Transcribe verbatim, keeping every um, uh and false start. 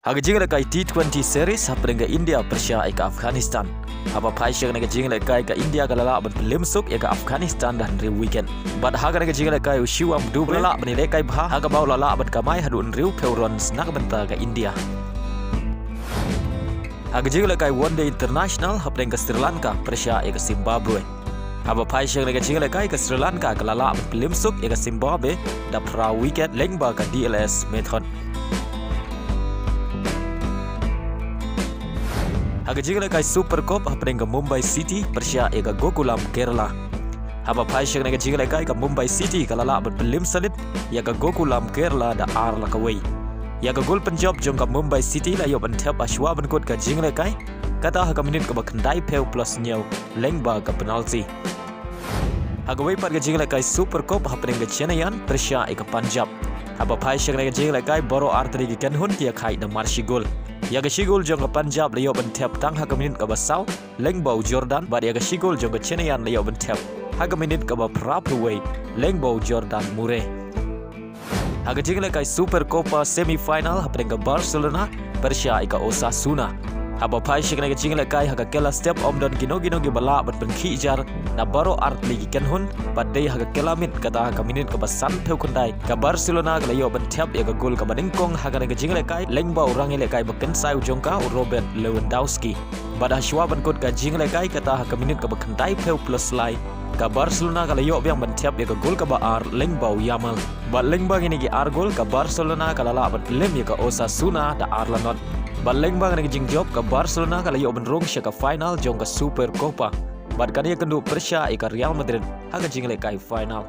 Ha ka jinglehkai T twenty series hapdeng ka India pyrshah ïa ka Afghanistan. Haba phai sha kane ka jinglehkai ka India ka la lah ban pynliem suk ïa ka Afghanistan da hynriew wicket. Bad ha kane ka jinglehkai u Shivam Dube u la lah ban ïalehkai bha ha kaba u la lah ban kamai haduh hynriewphew runs na ka bynta ka India. Ha ka jinglehkai One Day International hapdeng ka Sri Lanka pyrshah ïa ka Zimbabwe. Haba phai sha kane ka jinglehkai ka Sri Lanka ka la lah ban pynliem suk ïa ka Zimbabwe da phra wicket lyngba ka D L S method. Ha ka jinglehkai Super Cup hapdeng ka Mumbai City pyrshah ïa ka Gokulam Kerala. Haba phai sha kane ka jinglehkai ka Mumbai City ka la lah ban pynliem salit ïa ka Gokulam Kerala da ar la kawei. Ïa ka gol pynjop jong ka Mumbai City la ïoh ban thep ha shuwa ban kut ka jinglehkai, kata ha ka minit kaba khyndaiphew plus hynñiew lyngba ka penalty. Ha kawei pat ka jinglehkai Super Cup hapdeng ka Chennaiyin pyrshah ïa ka Punjab. Haba phai sha kane ka jinglehkai baroh artylli ki kynhun ki ïakhaid da mar shi gol. Ïa ka shi gol jong ka Punjab la ïoh ban thep tang ha ka minit kaba saw lyngba u Jordan, bad ïa ka shi gol jong ka Chennaiyin la ïoh ban thep ha ka minit kaba phraphew wei lyngba u Jordan Murray. Ha ka jinglehkai Super Copa semi final hapdeng ka Barcelona pyrshah ïa ka Osasuna. Haba phai sha kane ka jinglehkai ha ka kela step ym don kino kino kiba lah ban pynkhih jar na baroh artylli ki kynhun, bad dei ha ka kela miet, kata ha ka minit kaba sanphew khyndai ka Barcelona ka la ïoh ban thep ïa ka gol kaba nyngkong ha kane ka jinglehkai lyngba u rangïalehkai ba kynsai u jong ka u Robert Lewandowski. Bad ha shuwa ban kut ka jinglehkai, kata ha ka minit kaba khyndaiphew plus lai, ka Barcelona ka la ïoh biang ban thep ïa ka gol kaba ar lyngba u Yamal. Bad lyngba kine ki ar gol ka Barcelona ka la lah ban pynliem ïa ka Osasuna da ar la not. Bad lyngba kane ka jingjop ka Barcelona ka la ïoh ban rung sha ka final jong ka Super Copa. Bad kan ïakynduh pyrshah ïa ka Real Madrid ha ka jinglehkai final.